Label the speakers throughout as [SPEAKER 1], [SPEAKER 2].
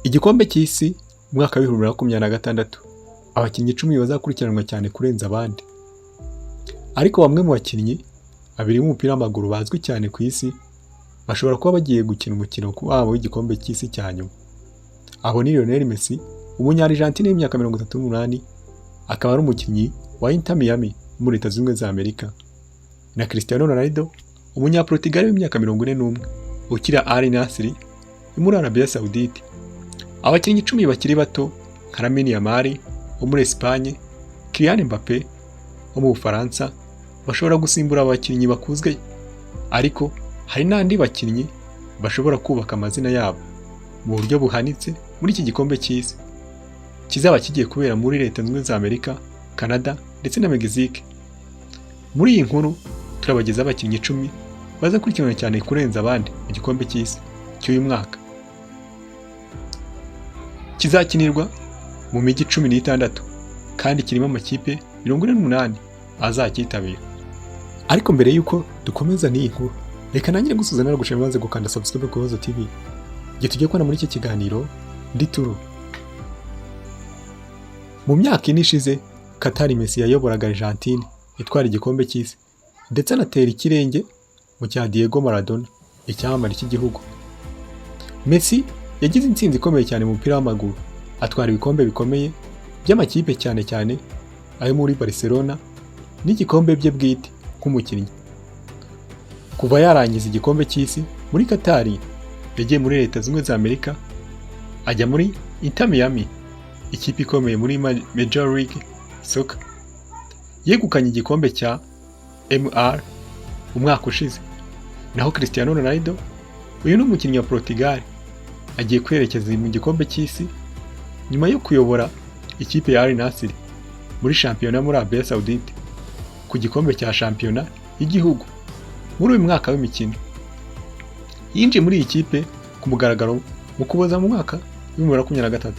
[SPEAKER 1] Igikombe cy'isi, umwaka wa 2026, abakinnyi 10 bazakurikiranwa cyane kurenza abandi. Ariko bamwe mu bakinnyi babiri b'umupira w'amaguru bazwi cyane ku isi bashobora kuba bagiye gukina umukino wabo w'igikombe cy'isi cya nyuma. Abo ni Lionel Messi, umunya-Argentine w'imyaka 38, akaba ari umukinnyi wa Inter Miami muri Leta Zunze Ubumwe za Amerika, na Cristiano Ronaldo, umunyaportugal w'imyaka 41 ukina Al Nassr yo muri Arabia Saudite. Abakinnyi 10 bakiri bato nka Lamine Yamal wo muri Espagne, Kylian Mbappe wo mu Bufaransa bashobora gusimbura abakinnyi bakunzwe, ariko hari n'andi bakinnyi bashobora kubaka amazina yabo mu buryo buhanitse muri iki gikombe cy'isi kizaba kigiye kubera muri Leta Zunze Ubumwe za Amerika, Canada ndetse na Mexique. Muri iyi nkuru turabagezaho abakinnyi 10 bazakurikiranwa cyane kurenza abandi mu gikombe cy'isi cy'uyu mwaka. Kizakinirwa mu mijyi 16 kandi kirimo amakipe 48 azacyitabira. Ariko mbere y'uko dukomeza n'iyi nkuru, reka nangire gusuhuza nagushimira maze gukanda subscribe ku Bibazo TV. Igihe tugiye kubona muri iki kiganiro ndi turu. Mu myaka 4 ishize, Qatar, Messi yayoboraga Argentine itwara igikombe cy'isi ndetse anatera ikirenge mu cya Diego Maradona, icyamamare cy'igihugu. Messi yagize intsinzi ikomeye cyane mu mupira w'amaguru, atwara ibikombe bikomeye by'amakipe, cyane cyane ayo muri Barcelona n'igikombe bye bwite nk'umukinnyi. Kuva yarangiza igikombe cy'isi muri Qatar, yagiye muri Leta Zunze Ubumwe za Amerika, ajya muri Inter Miami, ikipe ikomeye muri Major League Soccer. Yegukanye igikombe cya MLS umwaka ushize. Naho Cristiano Ronaldo, uyu ni umukinnyi wa Portugal, agiye kwerekeza mu gikombe cy'isi nyuma yo kuyobora ikipe ya Al Nassr muri shampiyona muri Arabia Saudite ku gikombe cya shampiyona y'igihugu muri uyu mwaka w'imikino. Yinjiye muri iyi kipe ku mugaragaro mu Kuboza mu mwaka wa 2023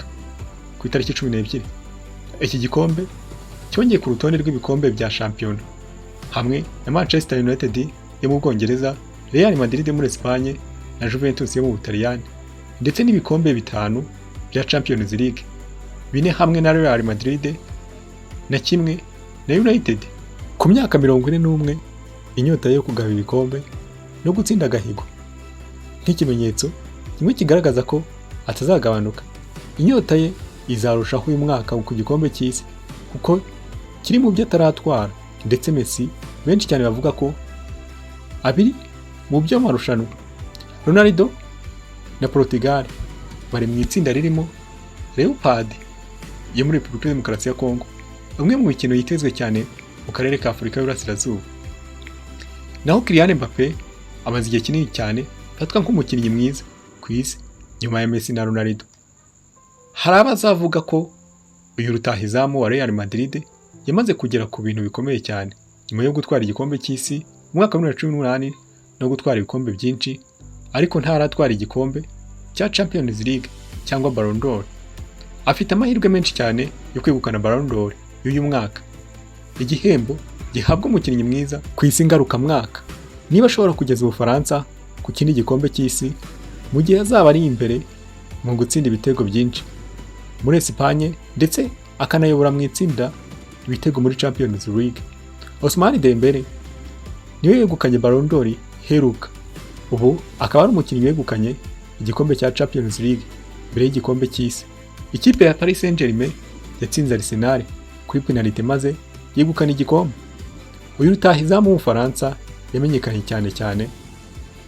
[SPEAKER 1] ku itariki 12. Iki gikombe cyongeye ku rutonde rw'ibikombe bya shampiyona hamwe na Manchester United yo mu Bwongereza, Real Madrid yo muri Espagne na Juventus yo mu Butaliyani, ndetse n'ibikombe bitanu bya Champions League, bine hamwe na Real Madrid na kimwe na United. Ku myaka 41, inyota yo kugaba ibikombe no gutsinda agahigo nk'ikimenyetso kimwe kigaragaza ko atazagabanuka. Inyota ye izarushaho uyu mwaka ku gikombe cy'isi kuko kiri mu byo ataratwara, ndetse Messi benshi cyane bavuga ko abiri mu by'amarushanwa. Ronaldo na Portugal bari mu itsinda ririmo Leopard yo muri Repubulika ya Demokarasi ya Kongo, umwe mu mikino yitezwe cyane mu karere ka Afurika y'Uburasirazuba. Naho Kylian Mbappe amaze igihe kinini cyane afatwa nk'umukinnyi mwiza ku isi nyuma ya Messi na Ronaldo. Hari abazavuga ko uyu rutahizamu wa Real Madrid yamaze kugera ku bintu bikomeye cyane nyuma yo gutwara igikombe cy'isi mu mwaka wa 2018 no gutwara ibikombe byinshi, ariko ntaratwara igikombe cya Champions League cyangwa Ballon d'Or. Afite amahirwe menshi cyane yo kwegukana Ballon d'Or y'uyu mwaka, igihembo gihabwa umukinnyi mwiza ku isi ngarukamwaka, niba ashobora kugeza Ubufaransa ku kindi gikombe cy'isi mu gihe azaba ari imbere mu gutsinda ibitego byinshi muri Espagne ndetse akanayobora mu itsinda ibitego muri Champions League. Ousmane Dembele niwe yegukanye Ballon d'Or iheruka, ubu akaba ari umukinnyi wegukanye igikombe cya Champions League mbere y'igikombe cy'isi. Ikipe ya Paris Saint-Germain yatsinze Arsenal kuri penalite maze yegukana igikombe. Uyu rutahizamu w'Umufaransa yamenyekanye cyane cyane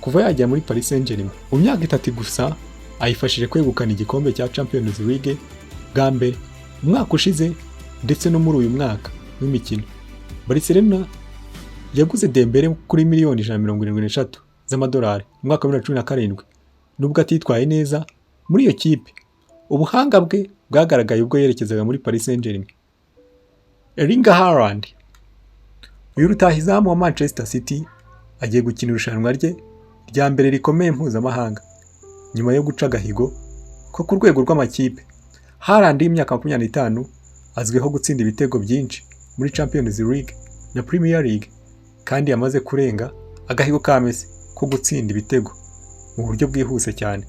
[SPEAKER 1] kuva yajya muri Paris Saint-Germain. Mu myaka 3 gusa ayifashije kwegukana igikombe cya Champions League bwa mbere umwaka ushize ndetse no muri uyu mwaka w'imikino. Barcelona yaguze Dembele kuri miliyoni 173 z'amadolari mu mwaka wa 2017. Nubwo atitwaye neza muri iyo kipe, ubuhanga bwe bwagaragaye ubwo yerekezaga muri Paris Saint-Germain. Erling Haaland, uyu rutahizamu wa Manchester City, agiye gukina irushanwa rye rya mbere rikomeye mpuzamahanga nyuma yo guca agahigo ko ku rwego rw'amakipe. Haaland w'imyaka 25 azwiho gutsinda ibitego byinshi muri Champions League na Premier League, kandi yamaze kurenga agahigo ka Messi ko gutsinda ibitego mu buryo bwihuse cyane.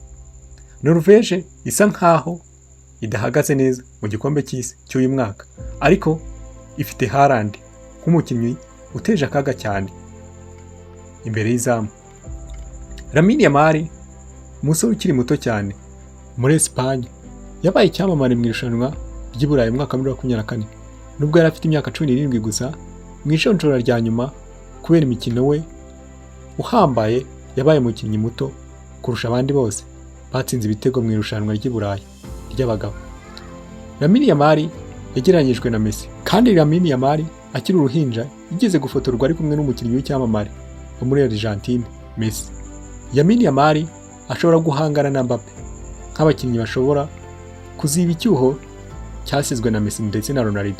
[SPEAKER 1] Norvège isa nkaho idahagaze neza mu gikombe cy'isi cy'uyu mwaka, ariko ifite Haaland nk'umukinnyi uteje akaga cyane imbere y'izamu. Lamine Yamal, umusore ukiri muto cyane muri Espagne, yabaye icyamamare mu irushanwa ry'i Burayi mu mwaka wa 2024 nubwo yari afite imyaka 17 gusa. Mu ijonjora rya nyuma, kubera imikino we uhambaye, yabaye umukinnyi muto kurusha abandi bose batsinze ibitego mu irushanwa ry'i Burayi ry'abagabo. Lamine Yamal yagereranyijwe na Messi, kandi Lamine Yamal akiri uruhinja yigeze gufotorwa ari kumwe n'umukinnyi w'icyamamare wo muri Argentine, Messi. Lamine Yamal ashobora guhangana na Mbappe nk'abakinnyi bashobora kuziba icyuho cyasizwe na Messi ndetse na Ronaldo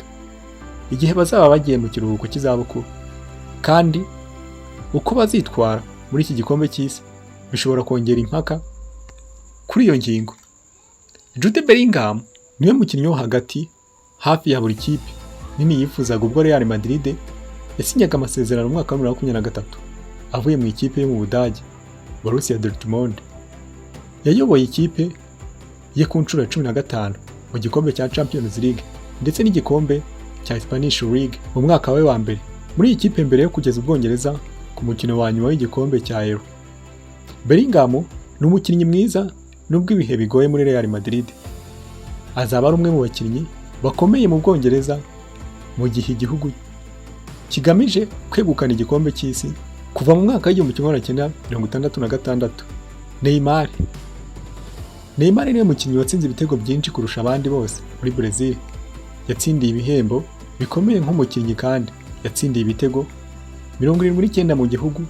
[SPEAKER 1] igihe bazaba bagiye mu kiruhuko cy'izabukuru, kandi uko bazitwara muri iki gikombe cy'isi bishobora kongera impaka kuri iyo ngingo. Jude Bellingham niwe mukinnyi wo hagati hafi ya buri kipe nini yifuzaga ubwo Real Madrid yasinyaga amasezerano mu mwaka wa 2023 avuye mu ikipe yo mu Budage, Borussia Dortmund. Yayoboye ikipe ye ku nshuro ya 15 mu gikombe cya Champions League ndetse n'igikombe cya Spanish League mu mwaka we wa mbere muri iyi kipe mbere yo kugeza Ubwongereza ku mukino wa nyuma w'igikombe cya Euro. Bellingham ni umukinnyi mwiza nubwo ibihe bigoye muri Real Madrid. Azaba ari umwe mu bakinnyi bakomeye mu Bwongereza mu gihe igihugu kigamije kwegukana igikombe cy'isi kuva mu mwaka w'1966. Neymar. Neymar niwe mukinnyi watsinze ibitego byinshi kurusha abandi bose muri Brazil. Yatsindiye ibihembo bikomeye nk'umukinnyi kandi yatsindiye ibitego 79 mu gihugu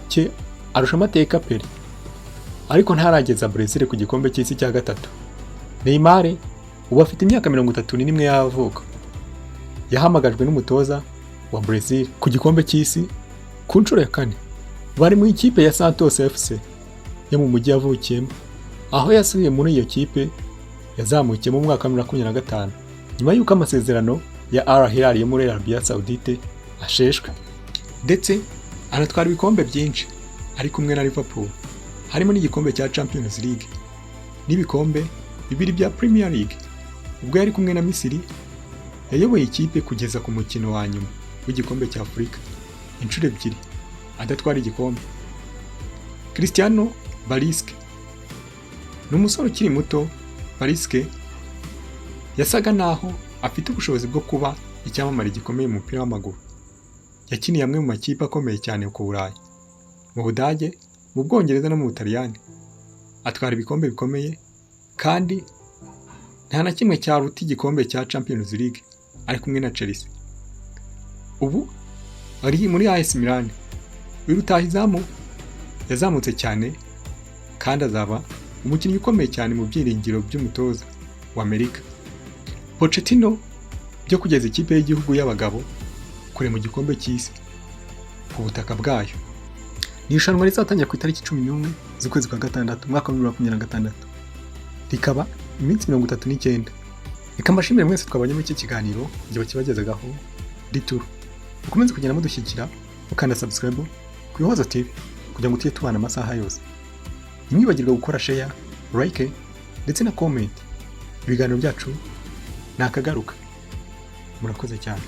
[SPEAKER 1] cye, arusha amateka Pele, ariko ntarageza Brazil ku gikombe cy'isi cya gatatu. Neymar ubu afite imyaka 31 y'amavuko. Yahamagajwe n'umutoza wa Brazil ku gikombe cy'isi ku nshuro ya kane. Bari mu ikipe ya Santos FC yo mu mujyi yavukiyemo, aho yasubiye muri iyo kipe yazamukiyemo mu mwaka wa 2025 nyuma y'uko amasezerano ya Al Hilal yo muri Arabia Saudite asheshwe. Ndetse anatwara ibikombe byinshi ari kumwe na Liverpool, harimo n'igikombe cya Champions League n'ibikombe bibiri bya Premier League. Ubwo yari kumwe na Misiri, yayoboye ikipe kugeza ku mukino wa nyuma w'igikombe cya Afurika inshuro ebyiri adatwara igikombe. Christiano Baliske ni umusore ukiri muto. Baliske yasaga naho afite ubushobozi bwo kuba icyamamare gikomeye mu mupira w'amaguru. Yakiniye amwe mu makipe akomeye cyane ku Burayi, mu Budage, mu Bwongereza no mu Butaliyani, atwara ibikombe bikomeye, kandi nta na kimwe cyaruta igikombe cya Champions League ari kumwe na Chelsea. Ubu ari muri AS Milan. Uyu rutahizamu yazamutse cyane kandi azaba umukinnyi ukomeye cyane mu byiringiro by'umutoza wa Amerika Pochettino byo kugeza ikipe y'igihugu y'abagabo kure mu gikombe cy'isi ku butaka bwayo. Ni irushanwa rizatangira ku itariki 11 z'ukwezi kwa gatandatu umwaka wa 2026, rikaba iminsi 39. Reka mbashimire mwese twabanye muri iki kiganiro igihe bakibagezagaho rituru. Mukomeze kugenda mudushyigikira mukanda subscribe ku Ihozo TV kugira ngo tujye tubana amasaha yose. Ntimwibagirwe gukora share, like ndetse na comment. Ibiganiro byacu ni akagaruka. Murakoze cyane.